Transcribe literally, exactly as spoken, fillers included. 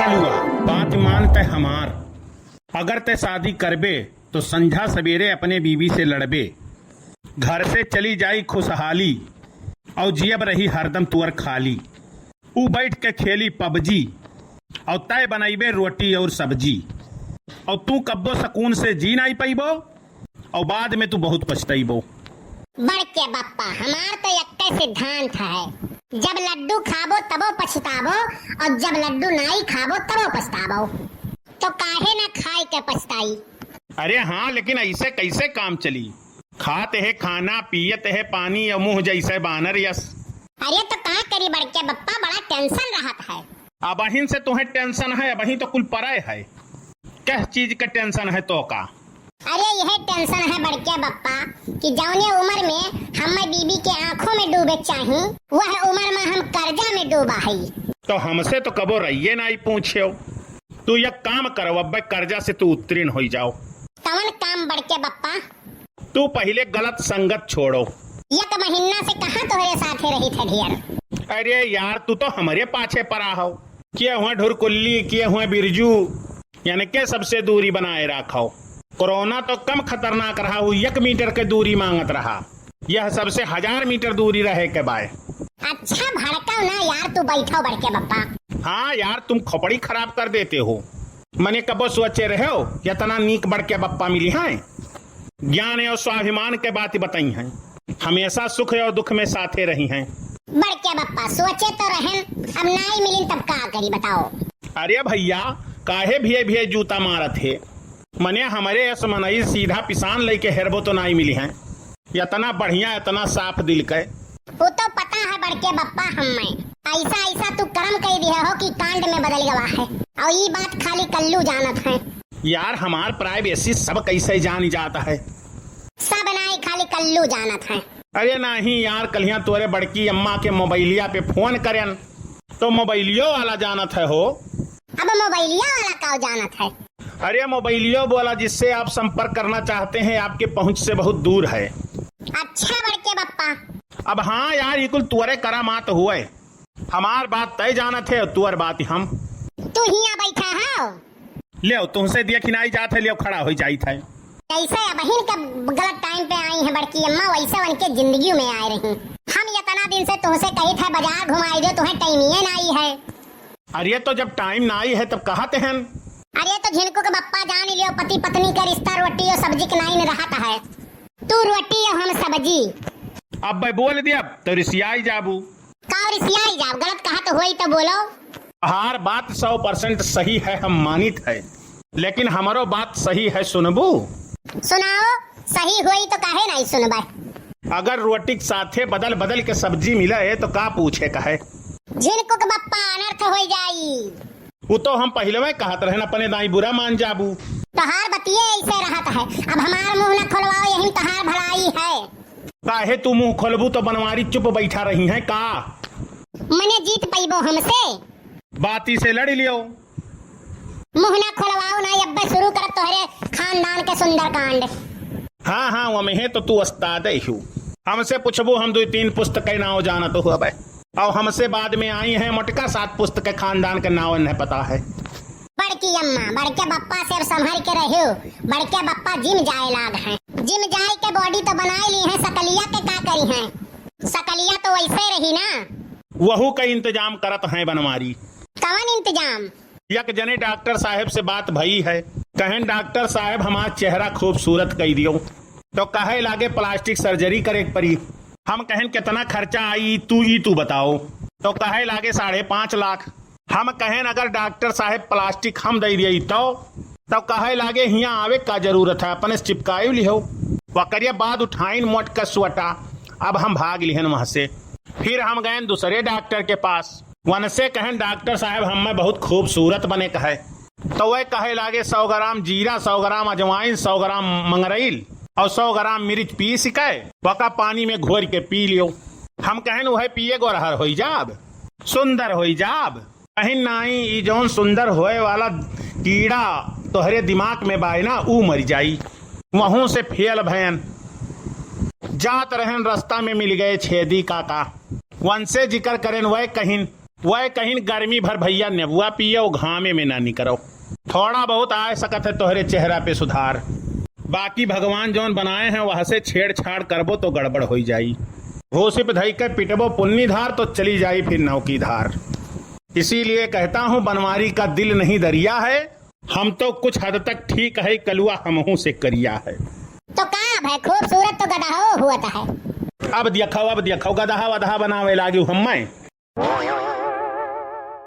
लुआ, बात मान तै हमार। अगर तै शादी करबे, तो संझा सबेरे अपने बीबी से लड़बे। घर से चली जाई खुशहाली, और जियब रही हरदम तुअर खाली। ऊ बैठ के खेली पबजी, और तै बनइबे रोटी और सब्जी। और तू कब्बो सकून से जी नाई पइबो, और बाद में तू बहुत पछतइबो। बड़के बप्पा, हमार तो एक्के सिद्धांत है, जब लड्डू खाबो तबो पछताबो, और जब लड्डू नाई खाबो तबो पछताबो। तो काहे ना खाए के पछताई? अरे हाँ, लेकिन ऐसे कैसे काम चली? खात है खाना, पियत है पानी, और मुँह जैसे बानर यस। अरे तो का करी बड़के बप्पा, बड़ा tension रहत है। अबहिन से तुहें tension है, अबहिन तो कुल परे है। किस चीज के tension है तो का? अरे यह tension है बड़के बप्पा कि जौने उम्र में हमें बीबी के आँखों में डूबे चाही, वह उम्र में हम कर्जा में डूबा हई। तो हमसे तो कबो रहिए नाई पूछ्यो। तू एक काम करो, अब्बे कर्जा से तू उत्तीर्ण होई जाओ। कवन काम बड़के बप्पा? तू पहिले गलत संगत छोड़ो। एक महीना से कहाँ तोहरे साथे रहित है ढेर? अरे यार, तू तो हमरे पाछे परा हो। के हुए ढुरकुल्ली, के हुए बिरजू, यानी के सबसे दूरी बनाए राखो। कोरोना तो कम खतरनाक रहा, उ एक मीटर के दूरी मांगत रहा। यह सबसे हजार मीटर दूरी रहे के बाय। अच्छा भड़काओ ना यार, तू बैठो बड़के बप्पा। हाँ यार, तुम खोपड़ी खराब कर देते हो। मने कबो सोचे रहे हो, इतना नीक बड़के बप्पा मिली हैं? ज्ञान और स्वाभिमान के बात बताई हैं, हमेशा सुख और दुख में साथे रही हैं। बड़के बप्पा सोचे तो रहन, अब नाई मिलिन तब का करी बताओ? अरे भैया, काहे भिये भिये जूता मारत है? मने हमरे यस मनई सीधा पिसान लइके हेरबो तो नाई मिली हैं। इतना बढ़िया, इतना साफ दिल के। वो तो पता है बड़के बप्पा, हमें ऐसा ऐसा तू कर्म कई दिया हो कि कांड में बदल गवा है। और ये बात खाली कल्लू जानत है। यार, हमार privacy सब कैसे जान जाता है? सब नाई, खाली कल्लू जानत है। अरे नहीं यार, कलिया तोरे बड़की अम्मा के मोबाइलिया पे फोन करेन, तो मोबाइलियो वाला जानत है हो। अब मोबाइलिया वाला का जानत है? अरे मोबाइलियो वाला जिससे आप संपर्क करना चाहते हैं, आपके पहुंच से बहुत दूर है। अच्छा बड़के बप्पा। अब हाँ यार, ये कुल तोरे करामात हुए। हमार बात तय जानत है और तुअर बात हम। तू हियां बैठा है। लेव, तुहसे देखी नाई जात है, लेव खड़ा होई जाइत है। जैसे अबहिन के गलत time पे आई हैं बड़की अम्मा, वैसे उनके जिंदगी में आए रही। हम इतना दिन से तुहसे कही थे बाजार घुमाई दे, तुहें time ही नाई है। अरे तो जब time नाई है तब कहत हन। अरे तो झिनकू के बप्पा जान लियो, पति पत्नी का रिश्ता रोटी और सब्जी के नाई न रहत है। तू रोटी और हम सब्जी। अब मैं बोल दिया तो रिसियाई जाबू। का रिसियाई जाब? गलत कहा तो होई तो बोलो। हर बात सौ percent सही है, हम मानित है, लेकिन हमरो बात सही है, सुनबू? सुनाओ, सही होई तो काहे नहीं सुनबे? अगर रोटी के साथे बदल बदल के सब्जी मिले तो का पूछे कहे? झिनकुक बप्पा अनर्थ होई जाई। उ तो हम पहिलवे कहत रहन, अपने दाई बुरा मान जाबू। तोहार बतिये ऐसे रहत है, अब हमार मुंह न खोलवाओ, यही में तोहार भलाई है। काहे तू मुंह खोलबू तो बनवारी चुप बैठा रही हैं का? मने जीत पइबो हमसे? बाती से लड़ लियो। मुंह ना खोलवाओ ना, अब्बे शुरू करब तोहरे खानदान के सुंदरकांड। हाँ, हाँ, वमहे तो तू उस्ताद ही हू। हमसे पूछबू, हम दुई तीन पुस्तकें नाव जानत हू अबे। और हमसे बाद में आई हैं मोटका, सात पुस्तकें खानदान के नाव नहीं पता है। बड़की अम्मा, बड़के बप्पा से अब संभर के रहो। बड़के बप्पा जिम जाए लाग हैं। जिम जाए के body तो बनाए ली हैं, सकलिया के का करी हैं? सकलिया तो वैसे रही ना। वहू का इंतजाम करत हैं बनवारी। कवन इंतजाम? एक जने डॉक्टर साहेब से बात भई है, कहेन, "डॉक्टर साहेब, हमार चेहरा खूबसूरत कई दियो।" तो कहे लागे, "Plastic surgery करे के पड़ी।" हम कहेन, "कितना खर्चा आई, तू ई तू बताओ।" तो कहे लागे, "साढ़े पाँच लाख।" हम कहेन, "अगर डॉक्टर साहेब plastic हम दे दिए तो?" तो कहे लागे, "हियाँ आवे का जरूरत है, अपने से चिपकाए लिहो।" वकरिया बाद उठाइन मोट का सुअटा, अब हम भाग लिहन वहाँ से। फिर हम गएन दूसरे डॉक्टर के पास। वनसे कहेन, "डॉक्टर साहेब, हमें बहुत खूबसूरत बने कहे।" तो वह कहे लागे, "सौ ग्राम जीरा, सौ ग्राम अजवाइन, सौ ग्राम मंगरैल और सौ ग्राम मिर्च पीस के वका पानी में घोर के पी लियो।" हम कहेन, "वह पिए गोरहर होई जाब, सुंदर होई जाब।" कहिन, "नाई, ई जौन सुंदर होए वाला कीड़ा तोहरे दिमाग में बाय ना, ऊ मर जाई।" वहूं से फेल भयन। जात रहन, रास्ता में मिल गए छेदी काका। वनसे जिक्र करेन, वह कहिन, वह कहिन गर्मी भर भइया नेबुआ पियो, घामे में ना निकरो। थोड़ा बहुत आय सकत है तोहरे चेहरा पे सुधार, बाकी भगवान जौन बनाए हैं वह से छेड़छाड़ करबो तो गड़बड़ होई जाई। घोसी पे धई के पिटबो पुन्नी धार तो चली जाई फिर नौकी धार। इसीलिए कहता हूँ बनवारी का दिल नहीं दरिया है, हम तो कुछ हद तक ठीक है, कलुआ हमहू से करिया है। तो का अब है, खूबसूरत तो गदहो हुआ है। अब देखो, अब देखो, गदहा वदहा बनावे लागी हम्मै।